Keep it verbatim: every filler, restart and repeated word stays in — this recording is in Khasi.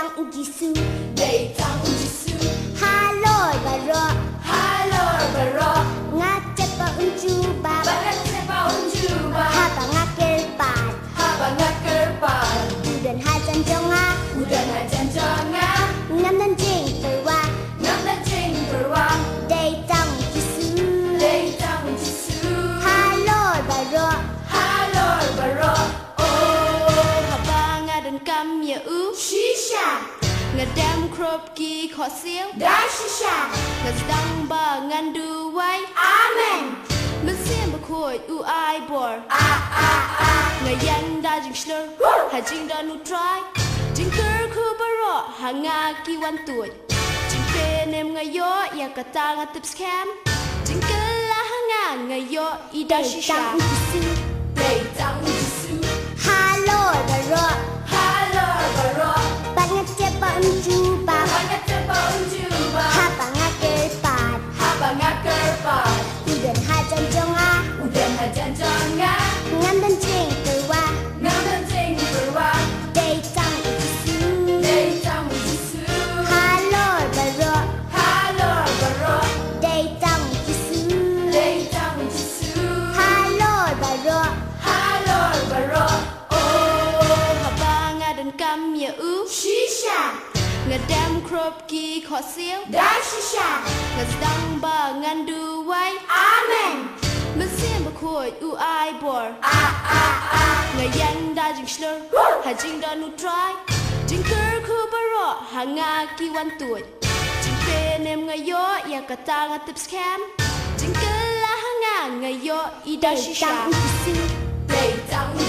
Tang u Jisu. Dei tang u Jisu. Halor baroh. Halor baroh. Nga tip ba un jubab. Ba nga tip ba un jubab. Haba nga kyrpad. Haba nga kyrpad. U don hajan jong nga. U don hajan jong nga. Ngam don jingpyrwa. Ngam don jingpyrwa. Dei tang u Jisu. Dei tang u Jisu. Halor baroh. Halor baroh. Oh, haba nga donkam ïa u. Shisha. Nga dem khrup ki khohsiew. Da shisha. Nga sdang ba ngan duwai. Amen. Mynsiem Bakhuid u ai bor. Ah, ah, ah. Nga ïeng da jingshlur. Ha jingdon u Trai. Jingkyrkhu baroh ha nga ki wan tuid. Jingpynim nga ïoh ïa kata nga tip skhem. Jingkylla ha nga nga ïoh i da shisha. Dei tang u Jisu. Dei tang u Jisu. Halor baroh. Halor baroh. Bad nga tip ba un jubab. Bad nga tip ba un jubab. Haba nga kyrpad. Haba nga kyrpad. U don hajan jong nga. U don hajan jong nga. Ngam don jingpyrwa. Ngam don jingpyrwa. Dei tang u Jisu. Dei tang u Jisu. Halor baroh. Halor baroh. Dei tang u Jisu. Dei tang u Jisu. Halor baroh. Halor baroh. Oh, haba nga donkam ïa u. Shisha. Nga dem khrup ki khohsiew. Da shisha. Nga sdang ba ngan duwai. Amen. Mynsiem Bakhuid u ai bor. Ah, ah, ah. Nga ïeng da jingshlur. Ha jingdon u Trai. Jingkyrkhu baroh ha nga ki wan tuid. Jingpynim nga ïoh ïa kata nga tip skhem. Jingkylla ha nga nga ïoh i da shisha. Dei tang u Jisu. Dei tang u